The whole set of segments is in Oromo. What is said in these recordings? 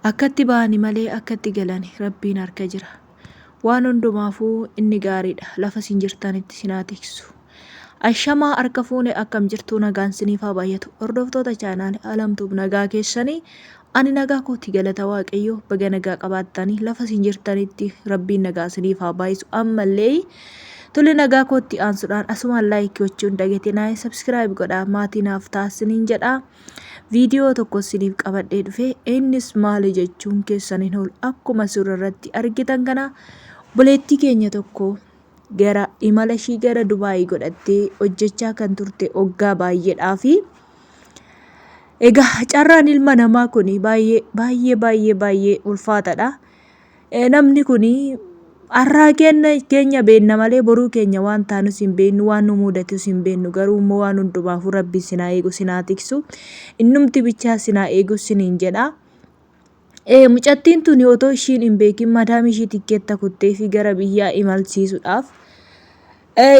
Akkatti ba'ani malee akkatti galani Rabbiin harka jira. Waan hundumaafuu inni gaariidha. Lafa isin jirtanitti isin haa tiksu. Ashamaa harka fuune akkam jirtuu nagaan siniif haa baay'atu. Hordoftoota chaanaali Alamtuub nagaa keessanii ani nagaa kooti galata Waaqayyoo baga nagaa qabaattanii lafa isin jirtanitti Rabbiin nagaa siniif haa baay'isu ammallee tole nagaa kootti aansuudhaan asumaan laayikii gochuun dagatinaa sabskiraayib godhaa maatii naaf ta'a siniin jedhaa. Viidiyoo tokko isiniif qabadhee dhufe innis maali jechuun keessan hin oolu. Akkuma suura irratti argitan kana obboleettii keenya tokko gara imala ishii gara Dubaayii godhattee hojjechaa kan turte waggaa baay'eedhaafi. Egaa carraan ilma namaa kun baay'ee baay'ee baay'ee baay'ee ulfaataadha. Namni kun har'aa keenya beenna malee boruu keenya waan taanus hin beennu waan nu muudatus hin beennu garuu immoo waan hundumaafuu rabbi sin haa eegu sin haa tiksu innumti bichaa sin haa eegu siniin jedha. Mucattiin tuni otoo ishiin hin beekin madaamii ishii tikkeetta kuttee fi gara biyyaa imalchiisuudhaaf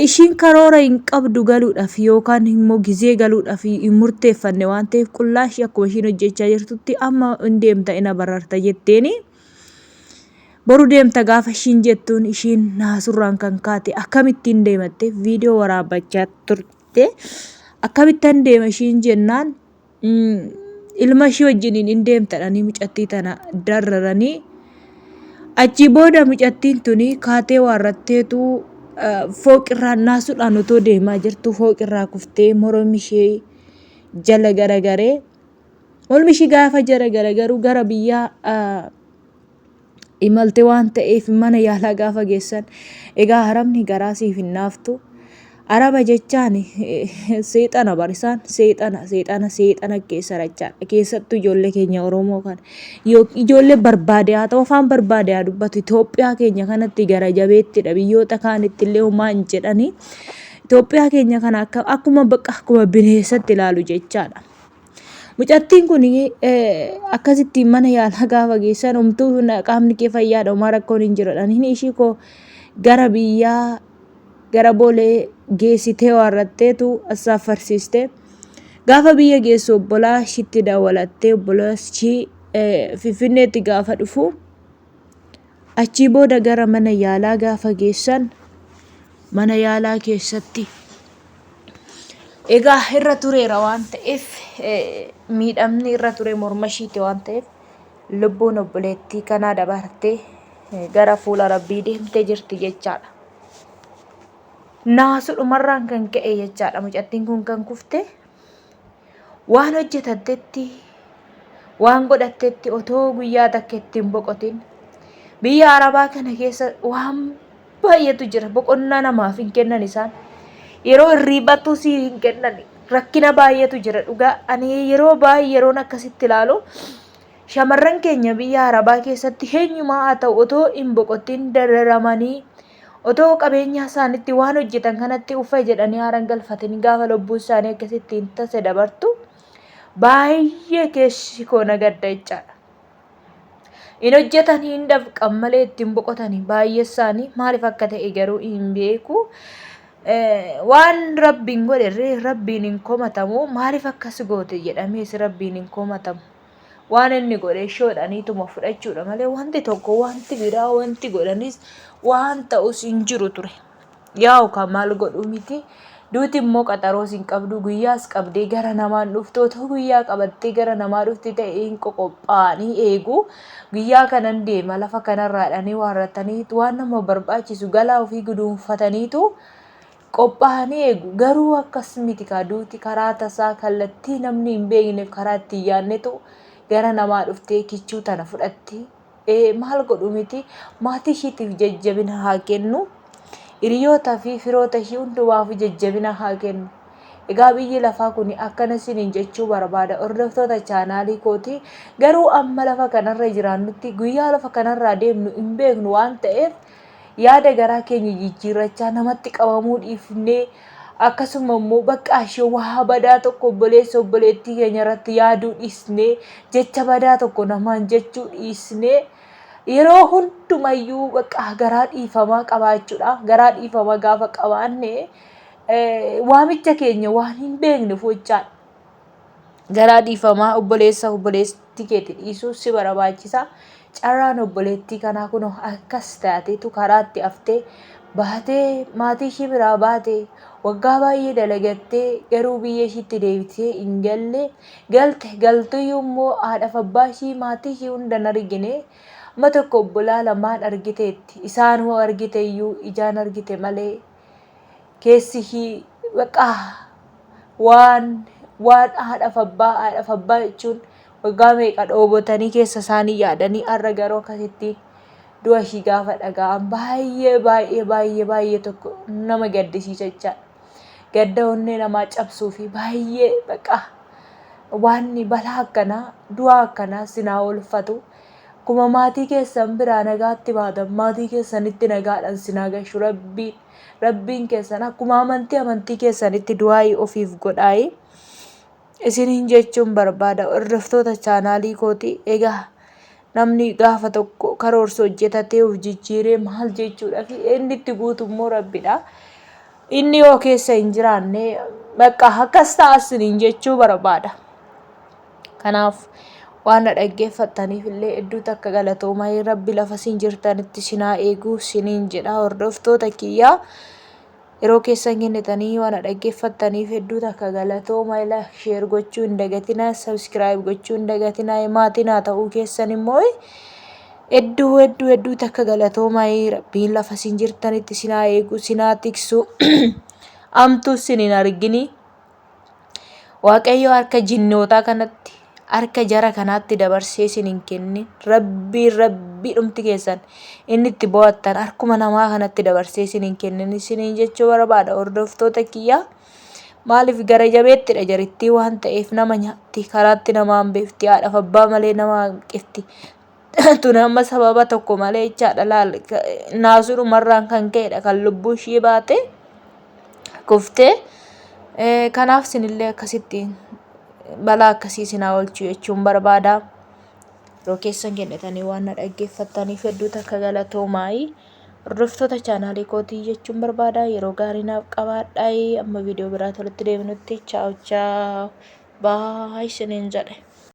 ishiin karoora hin qabdu galuudhaaf yookaan immoo gizee galuudhaaf hin murteeffanne waan ta'eef qullaa ishii akkuma ishiin hojjechaa jirtutti amma hin deemta ina bararta jetteeni. Boru deemta gaafa ishiin jettuun ishiin naasurraan kan kaate akkamittiin deematte viidiyoo waraabbachaa turte. Akkamittan deema ishiin jennaan ilma ishii wajjiniin hin deemtadhanii mucattii tana dararanii. Achii booda mucattiin tuni kaatee waarratteetu fooqirraa naasuudhaan otoo deemaa jirtu fooqirraa kuftee mormi ishee jala garagaree. Mormi ishii gaafa jala garagaru gara biyyaa imalte waan ta'eef mana yaalaa gaafa geessan egaa haramni garaa siif hin naaftu. Araba jechaan seexana barisaan seexana seexana seexana keessa rachaadha. Keessattuu ijoollee keenya Oromoo kana ijoollee barbaade haa ta'u afaan barbaade haa dubbatu Itoophiyaa keenya kanatti gara jabeettidha biyyoota kaanitti illee homaa hin jedhani. Itoophiyaa keenya kana akka akkuma bakka akkuma bineensatti ilaalu jechaadha. Mucattiin kun akkasitti mana yaalaa gaafa geessan homtuu qaamni kee fayyaadha homaa rakkoon hin jiru jedhanii ishii koo gara biyyaa gara boolee geessitee waarratteetu assaaffarsiiste. Gaafa biyya geessu obbolaa ishiitti dawwalattee obbolaa ishii Finfinneetti gaafa dhufu achii booda gara mana yaalaa gaafa geessan mana yaalaa keessatti Egaa irra tureera waan ta'eef miidhamni irra ture morma ishiiti waan ta'eef lubbuun obboleettii kanaa dabartee gara fuula rabbii deemtee jirti jechaadha. Naasudhumarraan kan ka'e jechaadha mucattiin kun kan kufte waan hojjetattetti waan godhattetti otoo guyyaa takka ittiin boqotin biyya arabaa kana keessa waan baay'eetu jira. Boqonnaa namaaf hin kennan isaan. Yeroo hirriibattuu sii hin kennan. Rakkina baay'eetu jira dhugaa. Ani yeroo baay'ee yeroon akkasitti ilaalu shamarran keenya biyya Arabaa keessatti eenyumaa haa ta'u otoo hin boqottin dararamanii otoo qabeenyaa isaanitti waan hojjetan kanatti uffa jedhanii haaran galfatanii gaafa lubbuun isaanii akkasitti hin tase dabartu baay'ee keessi koo na gadda jechaadha. Hin hojjetan hin dafqan malee ittiin boqotani baay'ee isaanii maaliif akka ta'e garuu hin beeku. Waan rabbiin godhe rabbiin hin komatamu maaliif akkas goote jedhamees rabbiin hin komatamu. Waan inni godhe ishoodhaniituma fudhachuudha malee wanti tokko wanti biraa wanti godhanis waan ta'us hin jiru ture. Yaa'u kaa maal godhuu miti. Duuti immoo qaxaroos hin qabdu guyyaas qabdee gara namaan dhuftu otoo guyyaa qabattee gara namaa dhufti ta'e hin qoqophaa'anii eegu. Guyyaa kanan deema lafa kanarraadhanii waarratanii waan nama barbaachisu galaa ofii guduunfataniitu qophaa'anii eegu. Garuu akkas miti kaa duuti karaa tasaa kallattii namni hin beekneef karaa itti hin yaadnetu gara namaa dhuftee kichuu tana fudhatti. Ee maal godhu miti maatii ishiitiif jajjabina haa kennu. Hiriyoota fi firoota ishii hundumaaf jajjabina haa kennu. Egaa biyyi lafaa kun akkana isiniin jechuu barbaada hordoftoota chaanaalii kooti. Garuu amma lafa kanarra jiraannutti guyyaa lafa kanarraa deemnu hin beeknu waan ta'eef yaada garaa keenya jijjiirrachaa namatti qabamuu dhiifnee akkasuma immoo bakka ishee waa badaa tokko obboleessa obboleettii keenya irratti yaaduu dhiisnee jecha badaa tokko namaan jechuu dhiisnee yeroo hundumayyuu bakka garaa dhiifamaa qabaachuudha. Garaa dhiifamaa gaafa qabaanne waamicha keenya waan hin beekne fochaadha. Garaa dhiifamaa obboleessa obboleettii Obboleettii keeti dhiisuu si barbaachisa. Carraan obboleettii kanaa kunoo akkas taateetu karaatti haftee baatee maatii ishii biraa baate waggaa baay'ee dalagattee garuu biyya ishiitti deebitee hin galle. Galte galtuyyuu immoo haadhaaf abbaa ishii maatii ishii hunda hin argine. Amma tokko obbolaa lamaan argiteetti. Isaan hoo argiteyyuu ijaan argite malee keessi ishii baqa waan waan haadhaaf abbaa haadhaaf abbaa jechuun waggaa meeqa dhoobotanii keessa isaanii yaadanii har'a garuu akkasitti du'a ishii gaafa dhaga'an baay'ee baay'ee baay'ee baay'ee tokko nama gaddisiisa jechaadha. Gadda onnee namaa cabsuu fi baay'ee baqa waan balaa akkanaa du'a akkanaa sinaa oolfatu. Akkuma maatii keessan biraa nagaatti baatan maatii keessanitti nagaadhaan sinaa gashu rabbiin rabbiin keessan akkuma amantii amantii keessanitti du'aayii ofiif godhaayi. Isiniin jechuun barbaada hordoftoota chaanaalii kooti. Egaa namni gaafa tokko karoorsu hojjetatee of jijjiiree maal jechuudha fi inni itti guutu immoo rabbidha. Inni yoo keessa hin jiraanne bakka akkas ta'a isiniin jechuu barbaada. Kanaaf waan na dhaggeeffattaniif illee hedduu takka galatoomaa rabbi lafa isin jirtanitti isin haa eegu isiniin jedha hordoftoota kiyyaa. Yeroo keessan kennitanii waan na dhaggeeffattaniif hedduu takka galatoomaa like share gochuu hin dagatinaa subscribe gochuu hin dagatinaa maatii naa ta'uu keessan immoo hedduu hedduu hedduu takka galatoomaa rabbiin lafa isin jirtanitti isin haa eegu isin haa tiksu amtuu isin hin argini. Waaqayyo harka jinnootaa kanatti, harka jara kanaatti dabarsee isin hin kennin. Rabbiin rabbii dhumti keessan inni itti bo'attan harkuma namaa kanatti dabarsee isin hin kennin isiniin jechuu barbaada hordoftoota kiyyaa. Maaliif gara jabeettidha jarittii waan ta'eef nama nyaatti karaatti nama hambifti haadhaaf abbaa malee nama hanqifti. Tun amma sababa tokko malee jechaadha laal naasuudhumarraan kan ka'edha kan lubbuu ishii baate kuftee. Kanaaf isinillee akkasitti balaa akkasii isin haa oolchu jechuun barbaada. Yeroo keessan kennitanii waan na dhaggeeffattaniif hedduu takka galatoomaayii. Hordoftoota chaanaalii kootii jechuun barbaada. Yeroo gaarii naaf qabaadhaa. Amma viidiyoo biraa walitti deebinutti chaaw chaaw. Baay isiniin jedhe.